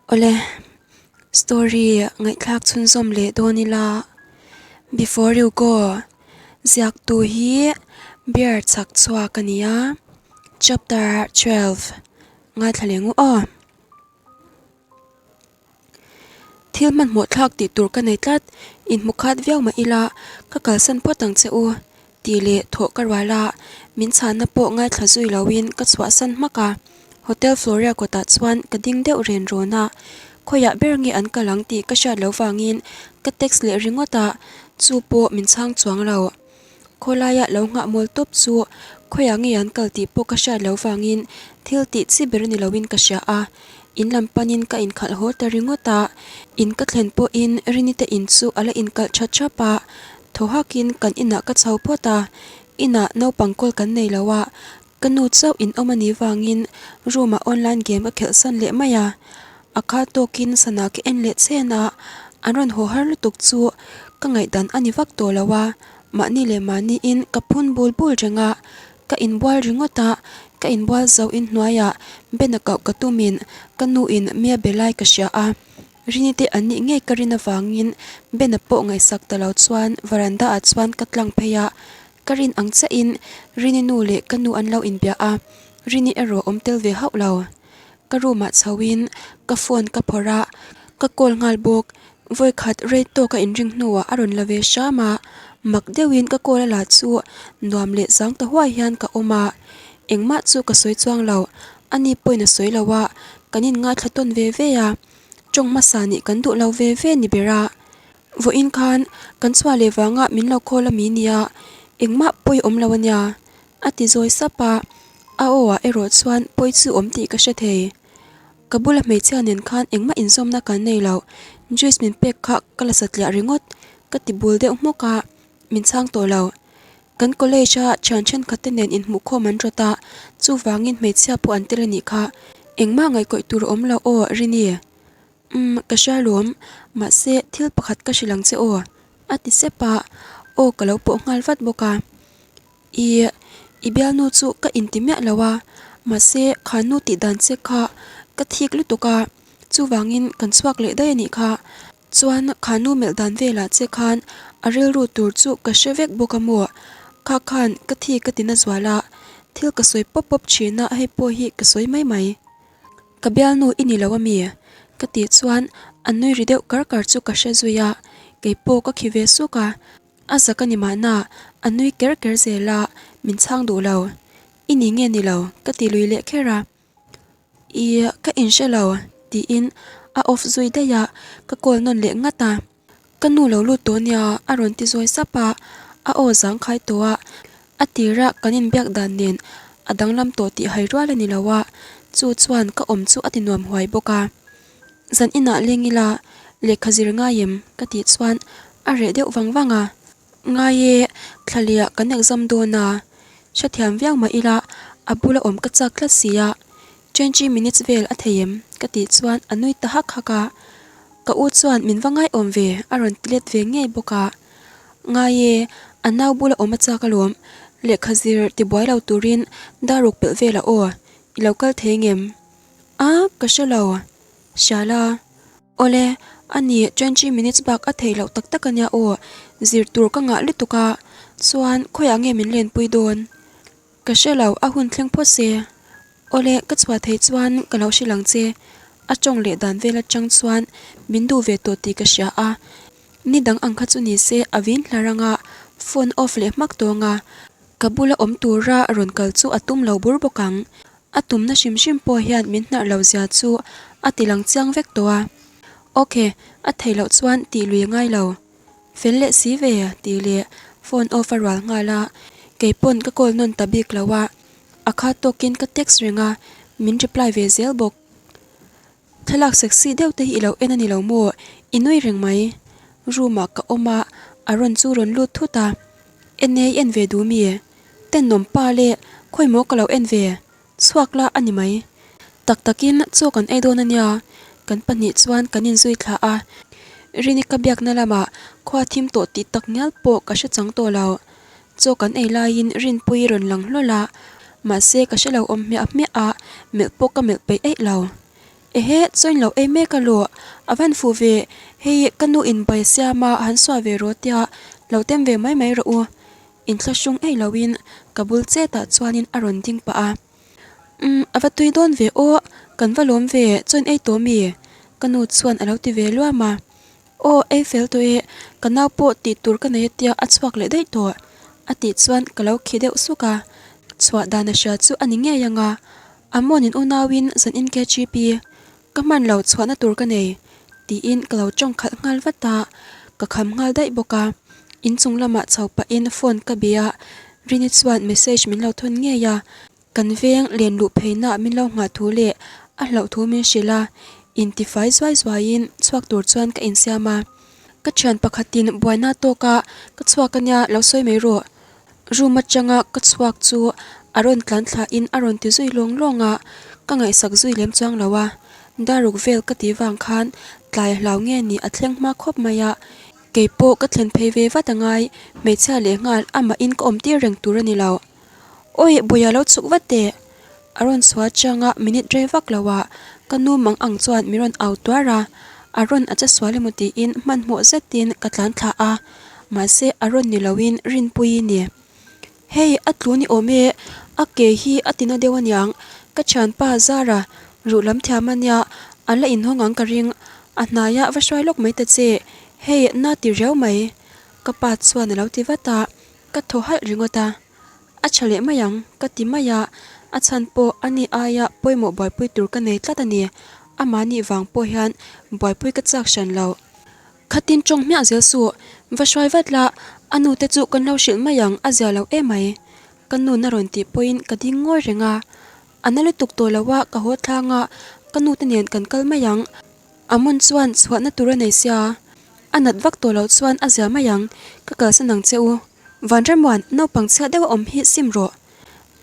Awle, story ngaihthlak chhunzawm leh dawn ila, Before You Go ziaktu hi bear chhak chhuak a ni a, chapter 12 ngaithla leh ngu aw. Thil hmanhmawh thlak tih tur ka nei tlat, inhmu khat viau mah ila ka kalsan phawt ang che u tih leh thawh ka rual a, min chhanna pawh ngaithla zui loin ka chhuahsan hmak a, Hotel Floria kawtah chuan ka ding deuh ren rawn a, khawiah ber nge an kal ang tih ka hriat loh vangin ka text leh ringawt a, chu pawh min chhang chuang lo. Khawlaia lo nghah mawl tawp chu khawiah nge an kal tih pawh ka hriat loh vangin thil tih chi ber ni loin ka hria a, in lam panin ka inkhalh haw ta ringawt a, in ka thlen pawhin Rinite in chu a la inkalh tha thap a, thaw hakin kan inah ka chho phawt a, inah naupang kawl kan nei lo a, ka nu chauh in awm a nih vangin room ah online game ka khelh san leh mai a, a kha tawkin sana ka en leh chen a, an rawn haw har lutuk chu ka ngaihdan a ni vak tawh lo a, mahni leh mahniin ka phun bul bul reng a, ka inbual ringawt a, ka inbual zo inhnuaiah Ben a kauh ka tumin ka nu in mi a be lai ka hria a, Rini te an nih ngei ka rin avangin Ben-a pawh ngaihsak ta lo chuan veranda ah chuan ka tlang phei a, ka rin ang chiahin Rini nu leh ka nu an lo inbia a, Rini erawh awm tel ve hauh lo. Ka room ah chhoin ka phone ka phawrh a, ka call nghal bawk, vawikhat rei tawk a inring hnuah a rawn la ve hram a, mak deuhin ka call a la chu nuam leh zang ta huai hian ka awm a, engmah chu ka sawi chuang lo, ani pawhin a sawi lo a, kan inngaithla tawn ve ve a. Tawng hmasa nih kan duh lo ve ve ni ber a, vawiin khan kan chhuah leh vanga min lo call ami nia, engmah pawi awm lo ania, a ti zawi sap a, a aw ah erawh chuan pawi chu awm tih ka hre thei. Ka bula hmeichhia nen khan engmah inzawmna kan nei lo, juice min pek kha ka la satliah ringawt, ka ti bul deuh hmawk a, min chhang tawh lo. Kan college a thian thenkhat te nen inhmuhkhawm an rawt a, chuvangin hmeichhia pawh an tel a nih kha. Engmah ngaihkawih tur a awm lo aw, Rini. Umm, ka hria lawm. Mahse, thil pakhat ka hrilh ang che aw, a ti sep a, aw ka lo pawh nghal vat bawk a. Ih, i bialnu chu ka inti miah lo a, mahse kha nu tih dan che kha ka thik lutuk a, chuvangin kan chhuak leh daih a nih kha. Chuan kha nu melh dan velah che khan a rilru tur chu ka hre vek bawk a maw? Kha khan ka thi ka ti na zual a, thil ka sawi pawp pawp thin a hei pawh hi ka sawi mai mai. Ka bialnu i ni lo a mi? Ka tih chuan a nui ri deuh kar kar chu ka hre zui a, kei pawh ka khi ve suk a, a zak a ni mahna a nui ker ker zel a, min chhang duh lo. I ni nge ni lo? Ka ti lui leh kher a. Ih, ka inhre lo, tiin a off zui daih a, ka call nawn leh ngat a. Ka nu lo lut tawh nia, a rawn ti zawi sap a, a aw zang khai tawh a, a tira kan inbiak dan nen a danglam tawh tih hai rual a ni lo a, chu chuan ka awm chu a ti nuam huai bawk a. Zan inah leng ila, lehkha zir ngai em? ka tih chuan a reh deuh vang vang a. Ngai e, thlaliah kan exam dawn a, hrethiam viau mah ila a bula awm ka chak tlat si a, twenty minutes vel a thei em? ka tih chuan a nui ta hak hak a, ka u chuan min va ngaiawm ve a rawn ti let ve ngei bawk a, Ngai e, a nau bula awm a chak alawm, lehkha zir tibuai lo turin daruk pelh vel a aw, i lo kal thei ngem? A, ka hre lo, Hriala. Awle, a ni, 20 minutes bak a theih loh tak tak a nia aw, zir tur ka ngah lutuk a, chuan khawiah nge min lenpui dawn? Ka hre lo, a hun thleng phawt se. Awle, ka chhuah theih chuan ka lo hrilh ang che, a tawng leh dan vel atang chuan min duh ve tawh tih ka hria a, ni dang ang kha chu ni se a vin hlar anga phone off leh hmak tawng a, ka bula awm tura rawn kal chu a tum lo bur bawk ang. A tumna hrim hrim pawh hian min hnarh lo zia chu a ti lang chiang vek tawh a. Ok, a theih loh chuan tih lui a ngai lo. Fel leh si ve tih leh phone off a rual nghal a, kei pawn ka call nawn ta bik lo a, a kha tawkin ka text reng a, min reply ve zel bawk. Thlalak sexy deuh te hi i lo en a ni lo maw? I nui reng mai. Room ah ka awm a, a rawn chu rawn lut thut a. En e, i en ve duh mi? Tenawm pa leh khawi maw ka lo en ve? Chhuak la a ni mai. Tak takin chaw kan ei dawn a nia. Kan pahnih chuan kan inzui thla a. Rini ka biakna lamah khua thim tawh tih tak ngial pawh ka hre chang tawh lo. Chaw kan ei laiin Rinpui rawn lang hlawl a, mahse ka hre lo awm hmiah hmiah a, melh pawh ka melh peih eih lo. Ehe, chaw in lo ei mek a lawh, a van fuh ve, hei ka nu in bai siam a han suah ve rawh tia lo tem ve mai mai rawh u. Inthlahrung eih loin ka bul chetah chuanin a rawn ding pah a. Umm, a va tui dawn ve aw, kan va lawm ve, chaw in ei tawh mi? Ka nu chuan a lo ti ve luam a. Aw, ei fel tawh e, ka nau pawh tih tur ka nei atia a chhuak leh daih tawh, a tih chuan ka lo khi deuh suk a. Chhuah dan a hria chu a ni ngei ang a, Amon in unauin zan in KGP ka hman lo chhuahna tur ka nei, tiin ka lo tawng khalh nghal vat a, ka kham nghal daih bawk a. Inchung lamah chho pahin phone ka bia, Rini chuan message min lo thawn ngei a, Kan veng len luh pheihnah min lo nghah thu leh a hlauh thu min hrilh a, intifai zuai zuaiin chhuak tur chuan ka insiam a. Ka thian pakhatin buaina tawka ka chhuak ania lo sawi mai rawh. Room atanga ka chhuak chu a rawn tlan thlahin a rawn ti zui lawng lawng a, ka ngaihsak zui lem chuang lo a. Daruk vel ka tih vang khan tlai hlau nge ni a thleng hma khawp mai a, keipawh ka thlen phei ve vat angai, hmeichhia lehnghal amahin ka awm tir reng tur a ni lo. Awi Buia lo chhuk vat teh! A rawn chhuah atanga minute rei vak lo ah ka nu mang ang chuan min rawn au tuar a, a rawn a che sual emaw tiin hmanhmawh zetin ka tlan thla a, mahse a rawn ni loin Rinpuii ni. Hei a tlu ni awm e, a ke hi a tina deuh aniang, ka thianpa Zara ruh lam thiam ania an la inhawng ang ka ring, a hnaiah va hruai lawk mai ta che, hei na ti riau mai ka pa chuan a lo ti vat a. Ka thaw halh ringawt a, a tha leh mai ang ka ti mai a, a chhan pawh a ni aia pawimawh buaipui tur ka nei tlat a ni, amahni vang pawh hian buaipui ka chak hran lo. Khatin tawng hmiah zel suh, va hruai vat la, a nu te chu kan lo hrilh mai ang a zia lo emai. Ka nun a rawn tih pawhin ka ding ngawi reng a, a na lutuk tawh lo a ka haw thlang a, ka nu te nen kan kal mai ang. Amon chuan chhuahna tur a nei sia, a nat vak tawh loh chuan a zia mai ang, ka kalsan ang che u. Vanramuan, naupang chhiat deuh a awm hi sim rawh.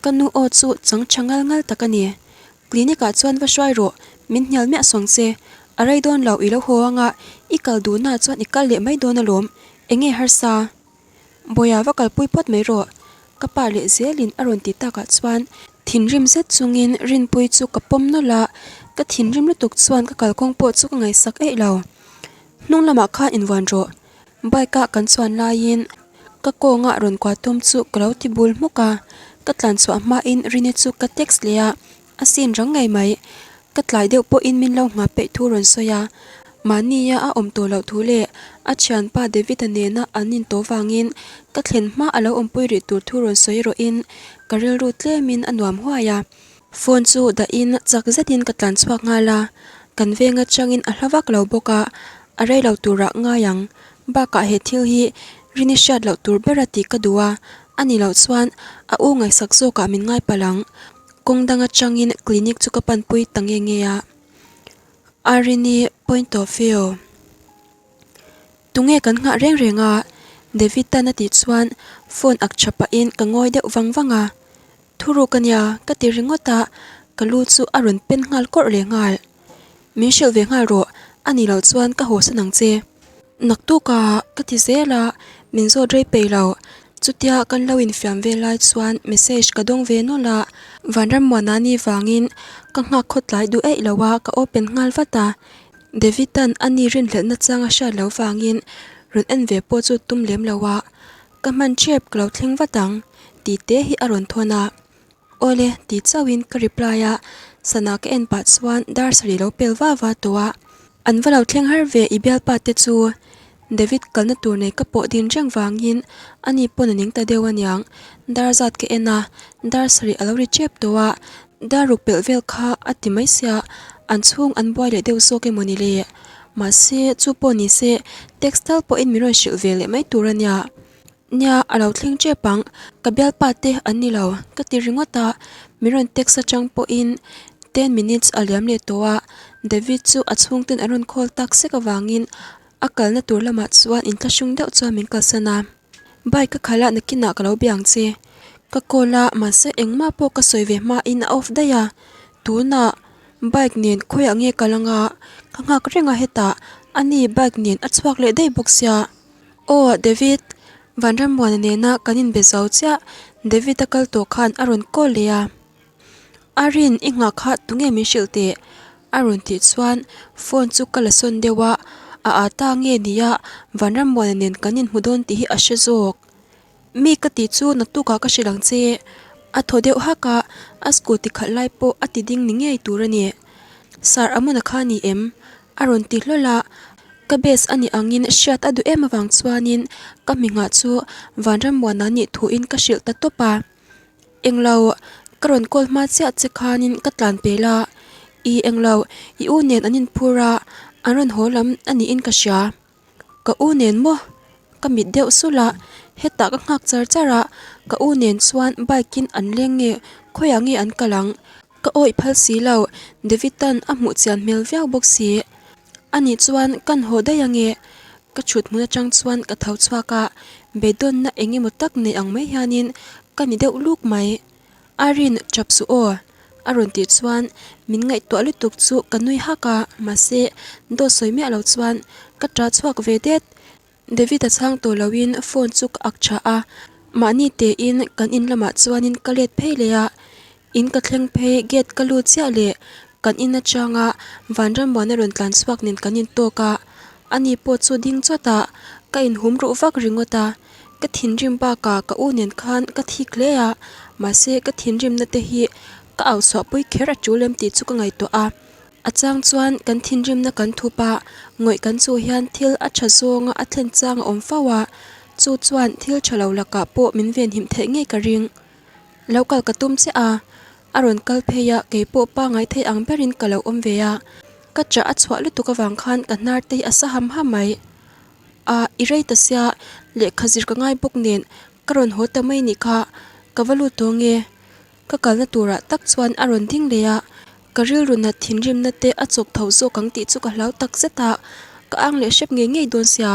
Ka nu aw chu chang tha ngal ngal tak a ni. Clinic ah chuan va hruai rawh, min hnial miah suang che. A rei dawn lo, i lo haw anga i kal duhna chuan i kal leh mai dawn alawm, enge harsa? Bawiha va kalpui phawt mai rawh, ka pa leh zelin a rawn ti takah chuan thinrim zet chungin Rinpuii chu ka pawm nawlh a, ka thinrim lutuk chuan ka kalkawng pawh chu ka ngaihsak eih lo. Hnung lamah khan invuan rawh, bike a kan chuan laiin ka kawnga rawn kuah tum chu ka lo ti bul hmuk a, ka tlan chhuah hmain Rini chu ka text leh a, A sin rang ngei mai. Ka tlai deuh pawhin min lo nghah peih thu rawn sawi a. Mahnia a awm tawh loh thu leh a thianpa David-a nena an intawh vangin ka thlen hma a lo awmpui rih tur thu rawn sawi rawhin ka rilru tlemin a nuam huai a. Phone chu dahin chak zetin ka tlan chhuak nghal a. Kan veng atangin a hla vak lo bawk a, a rei lo turah ngai ang. Bakah he thil hi rini hriat loh tur bera tih ka duh a, a ni loh chuan a u ngaihsak zawkah min ngai palh ang. Kawng dang atangin clinic chu ka panpui ta nge nge a, Arini point of view. Tunge kan nghah reng reng a? David tan a tih chuan phone ak tha pahin ka ngawi deuh vang vang a, Thuruk ania ka ti ringawt a, ka lu chu a rawn pen nghal kawrh leh nghal. Min hrilh ve nghal rawh, a nih loh chuan ka haw san ang che. Naktuk a ka ti zel a, min zawt rei peih lo. Chutia kan lo infiam ve lai chuan message ka dawng ve nawlh a, Vanrammuana ni vangin ka nghak khaw tlai duh eih lo a, ka open nghal vat a. David-a'n a ni rinhlelh nachang a hriat loh vangin rawn en ve pawh chu tum lem lo a, ka hman ṭep ka lo thleng vat ang tih te hi a rawn thawn a. Awle ti chauhin ka reply a, sana ka en pah chuan dar sarih lo pel va va tawh a, an va lo thleng har ve i bialpa te chu David kalna tur nei ka pawh din reng vangin ani pawn a ning ta deuh aniang, dar zat ka en a, dar sarih a lo ri tep tawh a, dar ruk pelh vel kha a ti mai sia, an chhung an buai leh deuh zawk emaw ni le? Mahse chu pawh ni se text tal pawhin min rawn hrilh ve leh mai tur ania. Nia, a lo thleng tep ang, ka bialpa te an ni lo, ka ti ringawt a, min rawn text atang pawhin ten minutes a liam leh tawh a, David chu a chhungten an rawn call tak sek avangin a kalna tur lamah chuan inthlahrung deuh chuan min kalsan a, Bike ka khalh a nakinah ka lo bia ang che, ka call a mahse engmah pawh ka sawi ve hmain a off daih a, tunah bike nen khawiah nge kal anga ka nghak reng a hetah ani bike nen a chhuak leh daih bawk sia. Aw David, Vanrammuana nena kan inbe zo chiah, David a kal tawh khan a rawn call leh a. Arin, i nghah kha tunge min hrilh teh? A rawn tih chuan phone chu ka la sawn deuh a, a â ta nge nia Vanrammuana nen kan inhmu dawn tih hi a hre zawk. Mi ka tih chu naktukah ka hrilh ang che. A thaw deuh hak a, a scooty khalh lai pawh a ti ding ni ngei tur a ni. Sir Amuna kha ni em? A rawn ti hlawl a, ka base a nih angin hriat a duh em avang chuanin ka hmingah chu Vanrammuana nih thuin ka hrilh ta tawp a. Englo, ka rawn call hma chiah che khanin ka tlan pel a, i englo, i u nen an inphur a, an rawn haw lam a niin ka hria. Ka u nen maw? Ka mit deuh sulh a, hetah ka nghak char char a, ka u nen chuan bike in an leng nge khawiah nge an kal ang? Ka awih phal si lo, David tan a hmuh chian hmel viau bawk si. Anih chuan kan haw daih ange? Ka thut hmun atang chuan ka tho chhuak a, beidawnna eng emaw tak nei ang mai hianin ka ni deuh luk mai. Irene chap suh aw a rawn tih chuan min ngaihtuah lutuk chu ka nui hak a, mahse dawt sawi miah lo chuan ka ṭah chhuak ve det. David a chhang tawh loin phone chu ka ak tha a, mahni tein kan in lamah chuanin ka let phei leh a, in ka thleng phei gate ka lut chiah leh kan in atanga Vanrammuana rawn tlan chhuak nen kan intawk a, ani pawh chu ding chawt a, ka inhum ruh vak ringawt a. Ka thinrim bakah ka u nen khan ka thik hle a, mahse ka thinrimna te hi ka au chhuahpui kher a tul em tih chu ka ngaihtuah a. A chang chuan kan thinrimna kan thup a, ngawih kan chuh hian thil a tha zawnga a thlen chang a awm fo a, chu chuan thil tha lo lakah pawh min venhim theih ngei ka ring. Lo kal ka tum chiah a, a rawn kal phei a, keipawh pangngai thei ang berin ka lo awm ve a, ka chah a chhuah lutuk avang khan ka hnar te hi a sa ham ham mai. Ah, i rei ta sia, lehkha zir ka ngai bawk nen ka rawn haw ta mai nih kha, ka va lut tawh nge? Ka kalna turah tak chuan a rawn ding leh a, ka rilru nat thinrimna te a chawk tho zawk ang tih chu ka hlau tak zet a, ka ang leh hrep ngei ngei dawn sia.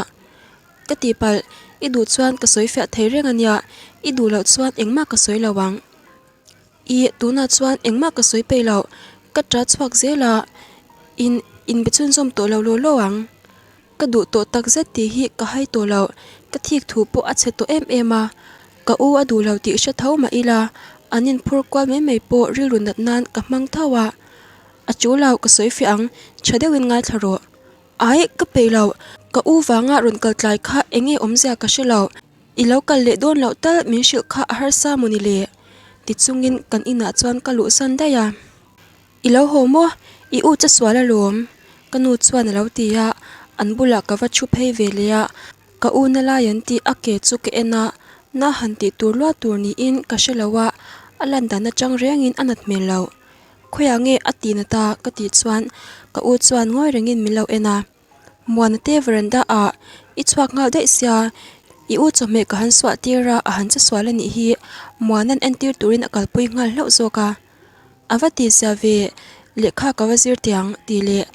Ka tihpalh, i duh chuan ka sawi fiah thei reng a nia, i duh loh chuan engmah ka sawi lo ang. Ih, tunah chuan engmah ka sawi peih loh, ka ṭah chhuak zel a, in inbe chhunzawm tawh lo law law ang. Ka duh tawh tak zet tih hi ka hai tawh loh, ka thik thu pawh a chhe tawh em em a, ka u a duh lo tih hre tho mah ila, an inphur kual mai mai pawh rilru nat nan ka hmang tho a, a chu lo ka sawi fiah ang, tha deuhin ngaithla rawh. Ai, ka peih lo, ka u vanga rawn kal tlai kha eng nge awmzia ka hre lo, i lo kal leh dawn loh tal min hrilh kha a harsa maw ni le? Ti chungin kan inah chuan ka luhsan daih a. I lo haw maw? I u che sual alawm. Ka nu chuan a lo ti a, an bulah ka va thu phei ve leh a, ka u na lai an tih a ke chu ka en a, na han tih tur luat tur niin ka hre lo a, a lan dan atang rengin a nat hmel loh. Khawiah nge a tih nat a? ka tih chuan ka u chuan ngawi rengin min lo en a. Muana te veranda ah i chhuak nghal daih sia, i u chawhmeh ka han suah tir a, a han che sual a nih hi, Muana'n entir turin a kalpui nghal hlauh zawk a. A va tih zia ve, lehkha ka va zir teh ang tih leh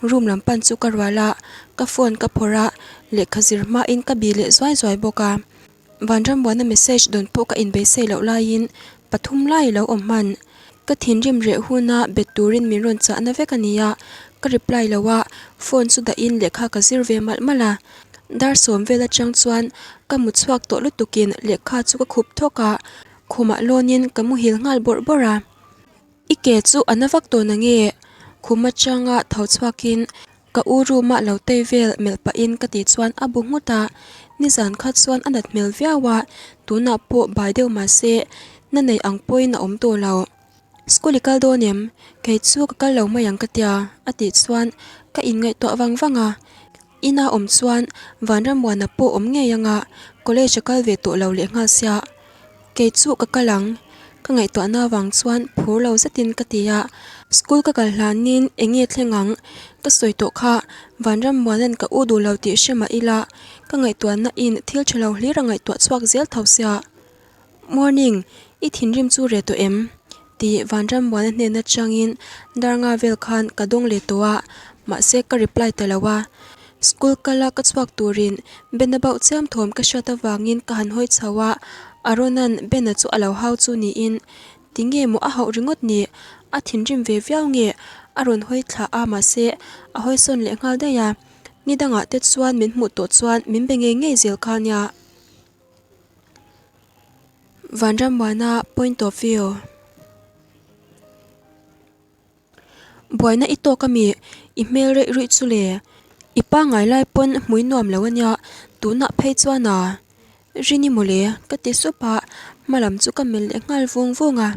room lam pan chu ka rual a, ka phone ka phawrh a, lehkha zir hmain ka bih leh zuai zuai bawk a. Vanrambuana message dawn pawh ka inbeisei loh laiin pathum lai lo awm hman. Ka thinrim reh huna bet turin min rawn chahna vek a nia, ka reply lo a, phone chu dahin lehkha ka zir ve malh malh a. Dar sawm vel atang chuan ka mu chhuak tawh lutukin lehkha chu ka khup thawk a, Khumah lawnin ka muhil nghal bawrh bawrh a, I ke chu a na vak tawh nange? Khum atanga tho chhuakin ka u room a lo tei vel melh pahin ka tih chuan a bu nghut a, nizan kha chuan a nat hmel viau a, tunah pawh bai deuh mahse na nei ang pawhin a awm tawh lo. School i kal dawn em? Kei chu ka kal lo mai ang ka tia a tih chuan ka inngaihtuah vang vang a, Ina awm chuan Vanrammuana pawh awm ngei anga college a kal ve tawh lo leh nghal sia. Kei chu ka kal ang. Ka ngaihtuahna avang chuan phur lo zetin ka ti a. School ka kal hlanin eng nge thleng ang? Ka sawi tawh kha Vanrammuana'n ka u duh lo tih hre mah ila ka ngaihtuahna in thil tha lo hlir a ngaihtuah chhuak zel tho sia. Morning, i thinrim chu reh tawh em? tih Vanrammuana hnen atangin dar nga vel khan ka dawng leh tawh a, mahse ka reply ta lo a. School kala ka chhuak turin Ben-a bauh chiam thawm ka hriat avangin ka han hawi chho a, Aaron-a'n Ben-a chu a lo hau chu niin tinge maw a hauh ringawt ni? A thinrim ve viau nge? A rawn hawi thla a mahse a hawi sawn leh nghal daih a, ni dangah te chuan min hmuh tawh chuan min be ngei ngei zel kha nia. Vanrammuana point of view. Buaina i tawk ami? I hmel reih ruih chu le. I pangngai lai pawn hmui nuam lo ania, tunah phei chuan a Rini mawle ka ti sup a, hma lam chu ka melh leh nghal vung vung a.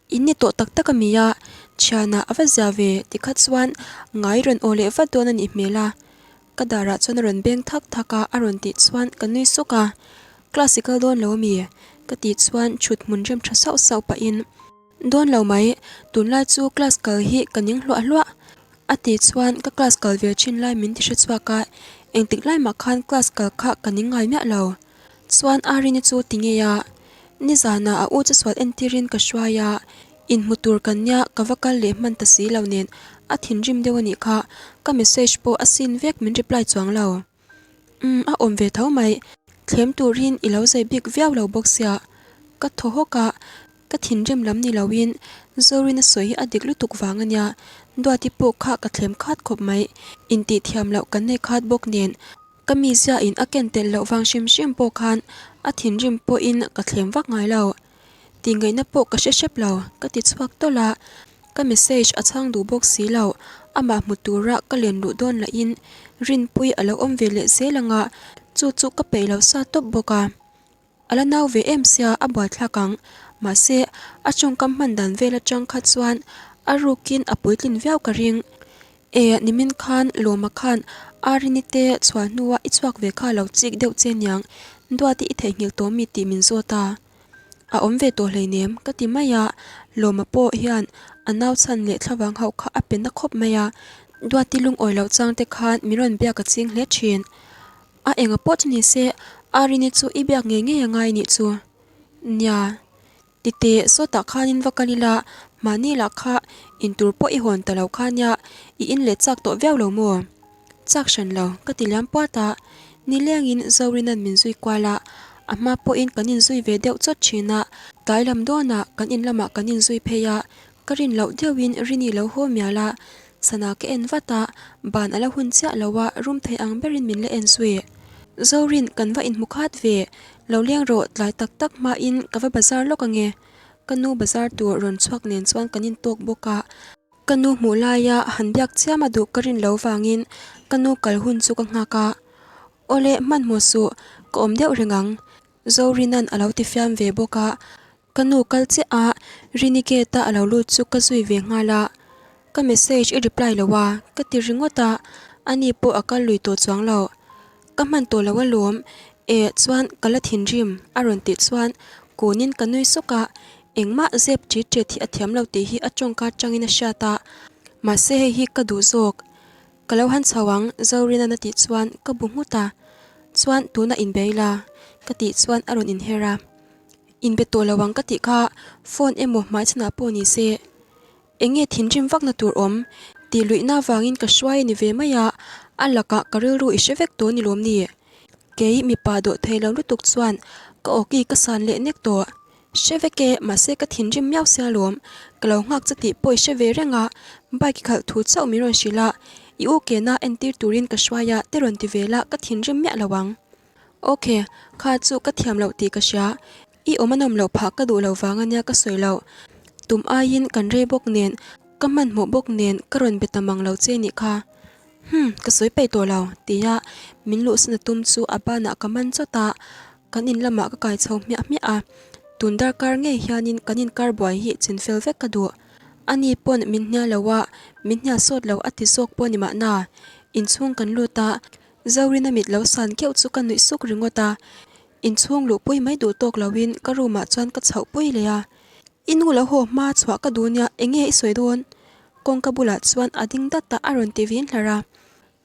In ni tawh tak tak ami a, thianah a va zia ve tikha chuan ngai rawn aw leh vat dawn a nih hmel a. Ka darah chuan a rawn beng thak thak a, a rawn tih chuan ka nui suk a. Class i kal dawn lo ami? Ka tih chuan thut hmun rem tha sauh sauh pahin. Dawn lo mai, tunlai chu class kal hi ka ning hluah hluah. A tih chuan ka class kal ve thin lai min ti hre chhuak a, engtik lai mah khan class kal kha ka ning ngai miah lo. Chuan Arini chu ti ngei a, nizanah a u chu sual entirin ka hruai a, inhmu tur kan nia ka va kal leh hman ta si lo nen a thinrim deuh a nih kha, ka message pawh a sin vek min reply chuang lo. Umm a awm ve tho mai, thlem turin i lo zei bik viau lo bawk sia, ka thaw hawk a, ka thinrim lam ni loin Zorina sawi hi a dik lutuk vang a nia, Duati pawh kha ka thlem khat khawp mai, intih thiam loh kan nei khat bawk nen, ka mizia in a ken telh loh vang hrim hrim pawh khan a thinrim pawhin ka thlem vak ngai lo. Tih ngaihna pawh ka hre hrep lo, ka ti chhuak tawlh a, ka message a chhang duh bawk si lo, amah hmu tura ka len luh dawn lahin Rinpui a lo awm ve leh zel ang a, chu chu ka peih lo sa tawp bawk a. A la nau ve em sia a buaithlak ang, mahse a tawngkam hman dan vel atang kha chuan a rukin a puitlin viau ka ring. E, nimin khan Lawma khan Arini te chhuah hnua i chhuak ve kha lo chik deuh che niang, Duati i theihnghilh tawh mi tih min zawt a. A awm ve tawh hleinem ka ti mai a, Lawma pawh hian a nau chhan leh thlavang hauh kha a pe na khawp mai a, Duati lungawi loh chang te khan min rawn biak a ching hle thin. A enga pawh chu ni se, Arini chu i biak ngei ngei a ngai nih chu. Nia, titeh sawtah khanin va kal ila, mahni lah kha intur pawh i hawn ta lo kha nia, i in leh chak tawh viau lo maw? Chak hran lo, ka ti liam puat a. Nilengin Zorina'n min zui kual a, a hma pawhin kan inzui ve deuh chawt thin a, tlai lam dawnah kan in lamah kan inzui phei a, ka rin loh deuhin Rini lo haw mial a, sana ka en vat a, ban a la hun chiah lo a, rum thei ang berin min la en zui. Zorin, kan va inhmu khat ve, lo leng rawh tlai tak tak hmain ka va bazar lawk ange. Ka nu bazar tur rawn chhuak nen chuan kan intawk bawk a. Ka nu hmuh laia han biak chiam a duh ka rin lo vangin ka nu kal hun chu ka nghak a. Awle, hmanhmawh suh, ka awm deuh reng ang, Zorina'n a lo ti fiam ve bawk a. Ka nu kal chiah a, Rini gate-a a lo lut chu ka zui ve nghal a. Ka message i reply lo a, ka ti ringawt a, ani pawh a kal lui tawh chuang lo. Ka hman tawh lo alawm, e chuan ka la thinrim a rawn tih chuan kunin ka nui sawk a, engmah zep ṭit ṭet hi a thiam lo tih hi a tawngka atangin a hriat a, mahse hei hi ka duh zawk. Ka lo han chho ang Zorina'n a tih chuan ka bu nghut a, chuan tunah inbe ila ka tih chuan a rawn inher a, inbe tawh lo ang ka tih kha phone emaw hmaichhanah pawh ni se. Eng nge thinrim vakna tur awm? Tih luihna avangin ka hruai a ni ve mai a, a lakah ka rilru i hre vek tawh ni lawm ni? Kei mipa dawh thei lo lutuk chuan ka awki ka san leh nek tawh. Hre vek e, mahse ka thinrim miau sia lawm. Ka lo nghak che tih pawh i hre ve reng a, bike i khalh thu chauh min rawn hrilh a, i u kena entir turin ka hruai a te rawn ti ve la ka thinrim miah lo ang. Ok, kha chu ka thiam loh tih ka hria. I awm a nawm loh phah ka duh lo vang ania ka sawi loh. Tum aiin kan rei bawk nen, ka hmanhmawh bawk nen ka rawn be ta mang lo che nih kha. Humm, ka sawi peih tawh lo, tia min luhsan a tum chu a banah ka man chawt a, kan in lamah ka kai chho hmiah hmiah a. Tun darkar ngei hianin kan inkar buai hi chin fel vek ka duh. Ani pawn min hnial lo a, min hnial sawt lo a ti zawk pawh ni mahna. Inchhung kan lut a, Zorina mit lo san keuh chu ka nuih suk ringawt a. Inchhung luhpui mai duh tawk loin ka room ah chuan ka chhoh pui leh a, I nu lo haw hma chhuah ka duh nia enge i sawi dawn? Kawngka bulah chuan a ding dat a a rawn ti vin hlar a,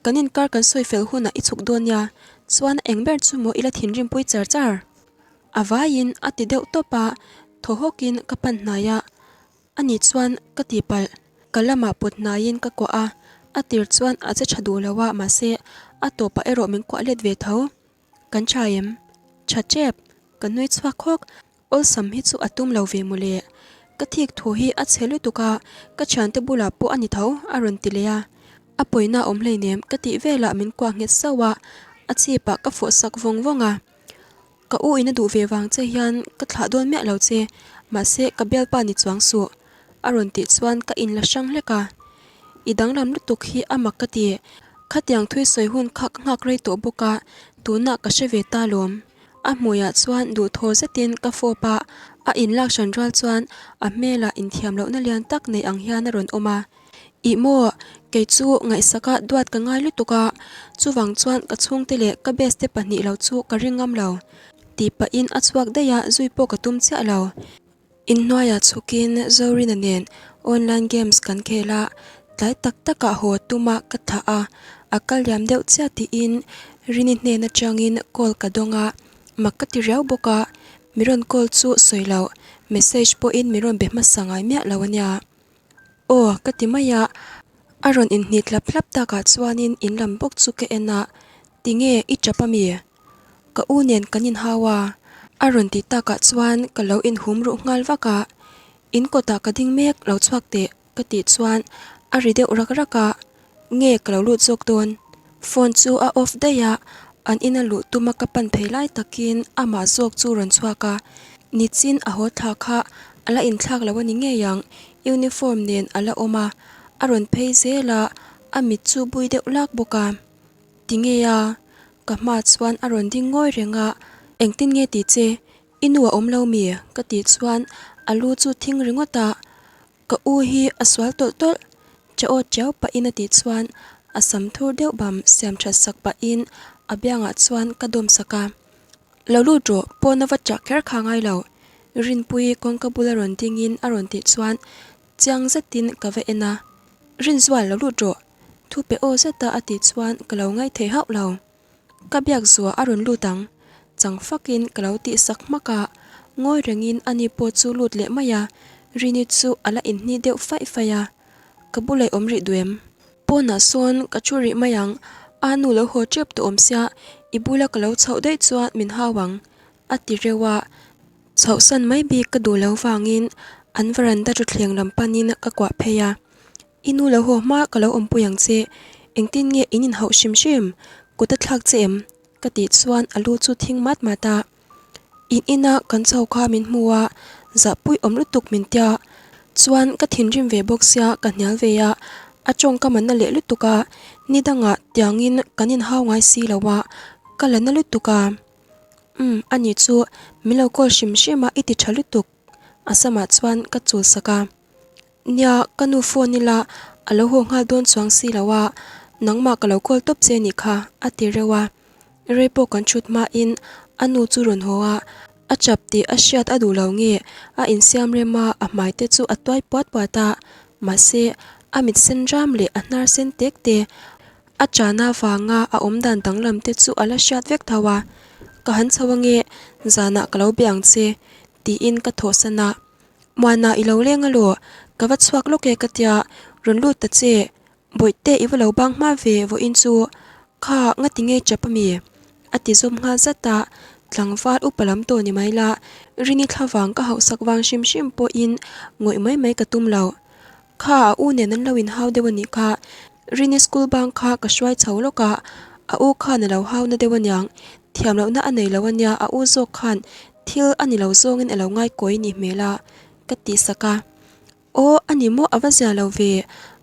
Kan inkar kan sawi fel hunah i chhuk dawn nia, chuan a eng ber chu maw i la thinrim pui char char? A vaiin a ti deuh tawp a, thaw hawkin ka pan hnai a, ani chuan ka tihpalh ka lamah pawt hnaiin ka kuah a, a tir chuan a che tha duh lo a mahse a tawpah erawh min kuah let ve tho. Kan tha em? Tha tep, ka nui chhuak khawk. Awlsam hi chu a tum lo ve mawle. Ka thik thu hi a chhe lutuk a, ka thiante bulah pawh a ni tho, a rawn ti leh a. A pawina awm hleinem ka tih velah min kuah nghet sauh a, a chhipah ka fawh sak vawng vawng a. Ka u in a duh ve vang che hian ka thlah dawn miah lo che, mahse ka bialpa ni chuang suh, a rawn tih chuan ka inla hrang hlek a. I danglam lutuk hi a mak ka ti. Khatiang thui sawi hun kha ka nghak rei tawh bawk a, tunah ka hre ve ta lawm. A hmuiah chuan duhthaw zetin ka fawp a, a inlak hran rual chuan a hmelah inthiam lohna lian tak nei ang hian a rawn awm a. Ih maw, kei chu ngaihsaka duat ka ngai lutuk a, chuvang chuan ka chhungte leh ka best te pahnih lo chu ka ring ngam lo. Tih pahin a chhuak daih a, zui pawh ka tum chiah lo. Inhnuaiah chhukin Zorina nen online games kan khel a, tlai tak takah haw tuma ka thlah a, a kal liam deuh chiah tiin Rini hnen atangin call ka dawng a, mak ka ti riau bawk a, mi rawn call chu sawi loh, message pawhin mi rawn be hmasa ngai miah lo a nia. Aw ka ti mai a, a rawn inhnit hlap hlap takah chuanin in lam bawk chu ka en a, tinge i tap ami? Ka u nen kan inhau a, a rawn tih takah chuan ka lo inhum ruh nghal vak a, in kawtah ka ding mek lo chhuak teh ka tih chuan a ri deuh rak rak a, nge ka lo lut zawk dawn? Phone chu a off daih a, an ina luh tuma ka pan phei lai takin amah zawk chu rawn chhuak a, nichin a haw thla kha a la inthlak lo a ni ngei ang, uniform nen a la awm a, a rawn phei zel a, a mit chu bui deuh lak bawk a. Ti ngei a, ka hma chuan a rawn ding ngawi reng a, engtin nge ti che, i nu a awm lo mi? ka tih chuan a lu chu thing ringawt a, Ka u hi a sual tawlh tawlh, cha aw tiau pahin a tih chuan a sam thur deuh bam siam that sak pahin a biangah chuan ka dawm sak a. Lo lut rawh, pawn a va chah kher kha ngai lo, Rinpuii kawngka bula rawn dingin a rawn tih chuan chiang zetin ka va en a. Rinzual lo lut rawh, thu pe aw zeta a tih chuan ka lo ngaithei hauh lo. Ka biak zuah a rawn lut ang, chang fakin ka lo tih sak hmak a, ngawi rengin ani pawh chu lut leh mai a, Rini chu a la inhni deuh faih faih a, ka bulah i awm rih duh em? Pawnah sawn ka thu rih mai ang, a nu lo haw tep tawh awm sia, i bula ka lo chhoh daih chuan min hau ang, a ti reuh a, chhohsan mai bik ka duh lo vangin an varanda thutthleng lam panin ka kuah phei a. I nu lo haw hma ka lo awmpui ang che, engtin nge in inhauh hrim hrim, kut a thlak che em? ka tih chuan a lu chu thing mat mat a. In ina kan chho kha min hmu a, zahpui awm lutuk min tia, chuan ka thinrim ve bawk sia ka hnial ve a, a tawng ka man na leh lutuk a, ni dangah tiangin kan inhau ngai si lo a, ka la na lutuk a. Umm ani chu min lo call hrim hrim a i ti tha lutuk, a samah chuan ka chul sak a. Nia, ka nu phone ila a lo haw nghal dawn chuang si lo a, nangmah ka lo call tawp che nih kha, a ti reuh a. Rei pawh kan thut hmain a nu chu rawn haw a, a chap tih a hriat a duh lo nge a insiam rem a, a hmai te chu a tuai puat puat a, mahse a mit sen ram leh a hnar sen tek te, a chana vanga a awmdan danglam te chu a la hriat vek tho a, Ka han chho ange, zanah ka lo bia ang che, tiin ka thawhsan a. Muana i lo leng alaw, ka va chhuak lawk e ka tia, rawn lut ta che, Bawihte i va lo bang hma ve vawiin chu, kha ngati nge chap ami? A ti zawm nghal zat a, tlangval upa lam tawh ni mai la, Rini thla vang ka hauhsak vang hrim hrim pawhin ngawih mai mai ka tum lo. Kha a u nen an lo inhau deuh a nih kha, Rini school bang kha ka hruai chho lawk a, a u khan a lo hau na deuh aniang, thiam lohna a nei lo ania a u zawk khan thil a ni lo zawngin a lo ngai kawi nih hmel a, ka tih sak a. Aw a ni maw a va zia lo ve,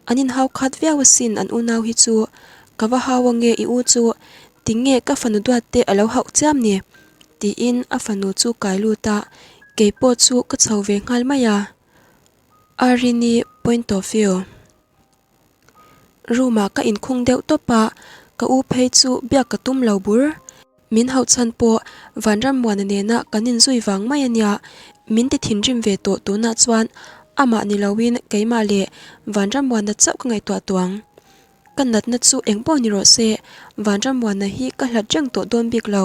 an inhau khat viau asin an unau hi chu, ka va hau ange i u chu, tinge ka fanu duat te a lo hauh chiam ni? tiin a fanu chu kai lut a, keipawh chu ka chho ve nghal mai a. Arini point of view. Room ah ka inkhung deuh tawp a, ka u phei chu biak ka tum lo bur. Min hauh chhan pawh Vanrammuana nena kan inzui vang mai a nia, min ti thinrim ve tawh tunah chuan amah ni loin keimah leh Vanrammuana chauh ka ngaihtuah tawh ang. Ka natna chu eng pawh ni rawh se, Vanrammuana hi ka hlat reng tawh dawn bik lo.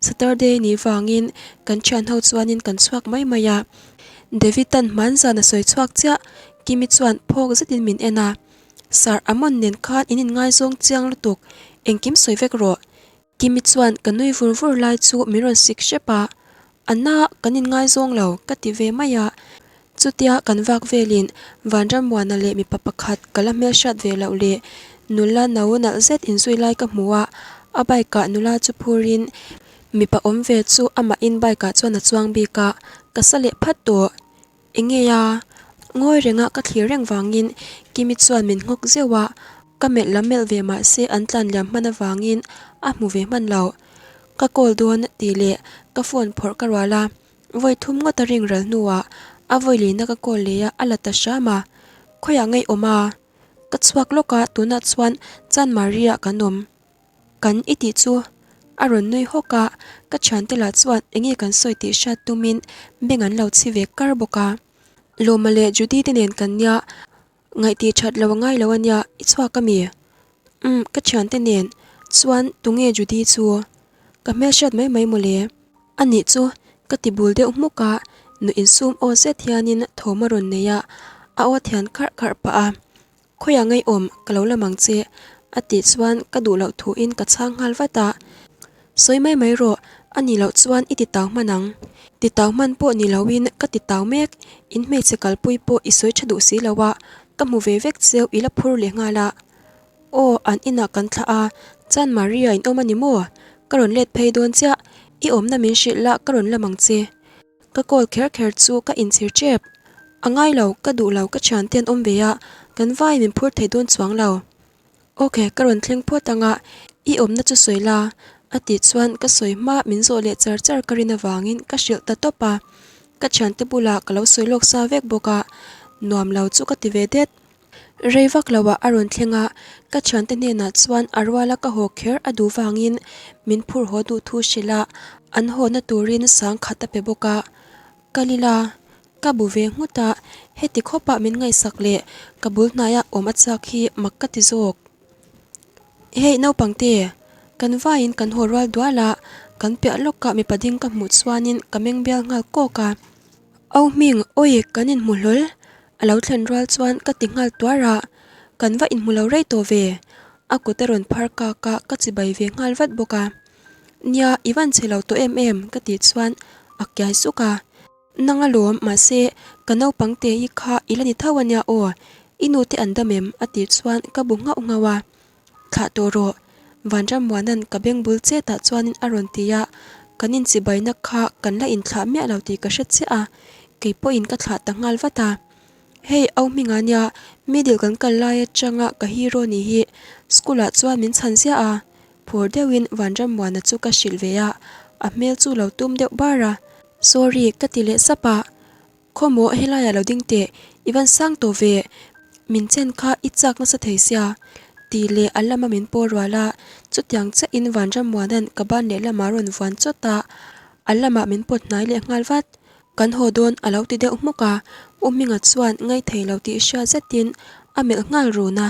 Saturday ni vangin kan thian ho chuanin kan chhuak mai mai a. David-a'n hmanzan a sawi chhuak chiah, Kimi chuan phawk zetin min en a. Sir Amon nen khan in inngaizawng chiang lutuk, engkim sawi vek rawh. Kimi chuan ka nui vur vur lai chu min rawn sik hrep a, A na, kan inngaizawng lo, ka ti ve mai a. Chutia kan vak velin Vanrammuana leh mipa pakhat ka la hmelhriat ve loh leh nula no nalh zet inzui lai ka hmu a, a bike ah nula chu phurin mipa awm ve chu amahin bike ah chuan a chuang bik a, ka sa leh phat tawh. Enge a? Ngawi renga ka thlir reng vangin Kimi chuan min nghawk zeuh a, ka melh lam melh ve mah se an tlan liam hman avangin a hmu ve hman lo. Ka call dawn tih leh ka phone phawrh ka rual a, vawi thum ngawt a ring ral hnuah a vawi lina ka call leh a, a la ta hram a. Khawiah ngaihawm a? Ka chhuak lawk a, tunah chuan Chanmari ah kan awm. Kan i tih chu a rawn nui hawk a, ka thiante lah chuan enge kan sawi tih hriat tumin beng an lo chhi ve kar bawk a. Lawma leh Judy te nen kan nia, ngaihtih that lo a ngai lo a nia, i chhuak a mi? Umm, ka thiante nen chuan tunge Judy chu? Ka hmelhriat mai mai mawle. A nih chu, ka ti bul deuh hmuk a, nu insum aw zet hianin thawm a rawn nei a, a aw thian kharh kharh pah a. Khawiah ngaihawm ka lo lam ang che a tih chuan ka duh loh thuin ka chhang nghal vat a. Sawi mai mai rawh, a nih loh chuan i titau hman ang. Titau hman pawh ni loin ka titau mek, in hmeichhe kalpui pawh i sawi tha duh si lo a, ka hmu ve vek cheu i la phur leh nghal a. Aw, an inah kan thlah a, chuan Maria in awm a ni maw? Ka rawn let phei dawn chiah, i awmna min hrilh la ka rawn lam ang che. Ka call kher kher chu ka inchhir tep. A ngai lo, ka duh lo, ka thiante an awm ve a, kan vai min phur thei dawn chuang lo. Ok, ka rawn thleng phawt ang a, i awmna chu sawi la, a tih chuan ka sawi hma min zawh leh char char ka rin avangin ka hrilh ta tawp a. Ka thiante bulah ka lo sawi lawk sa vek bawk a, nuam lo chu ka ti ve det. Rei vak lo ah a rawn thleng a, ka thiante hnenah chuan a ruala ka haw kher a duh vangin min phur haw duh thu hrilh a, an hawna turin sang khat a pe bawk a. Ka lila, ka bu ve nghut a, heti khawpah min ngaihsak leh ka bul hnaia awm a chak hi mak ka ti zawk. Hei naupangte, kan vaiin kan haw rual dual a, kan piah lawkah mipa ding ka hmuh chuanin ka meng bial nghal kawk a. Au hming, awi kan inhmu hlawl A lo thlen rual chuan ka ti nghal tuar a, kan va inhmu lo rei tawh ve. A kut a rawn phar kak a, ka chibai ve nghal vat bawk a. Nia, i van chhe lo tawh em em, ka tih chuan a kiai suk a. Nang alawm, mahse, ka naupang te hi kha i la ni tho a nia aw, i nu te an dam em? a tih chuan ka bu nghauh nghauh a. Thlah tawh rawh, Vanrammuana'n ka beng bul chetah chuanin a rawn ti a, kan inchibaina kha kan la inthlah miah lo tih ka hre chiah a, kei pawhin ka thlah ta nghal vat a. Hei, au hminga nia, middle kan kal lai atanga ka hero ni hi school-ah chuan min chhan ziah a, phur deuhin Vanrammuana chu ka hrilh ve a, a hmel chu lo tum deuh bar a. Sorry, ka ti leh sap a, Khawmaw helaiah lo ding teh, i van sang tawh ve, min chen kha i chak nasa thei sia, tih leh a lama min paw rual a, chutiang chiahin Vanrammuana'n ka ban lehlamah rawn vuan chawt a, a lamah min pawt hnai leh nghal vat. Kan haw dawn a lo ti deuh hmuk a, U Hminga chuan ngaithei lo tih hria zetin a melh nghal run a.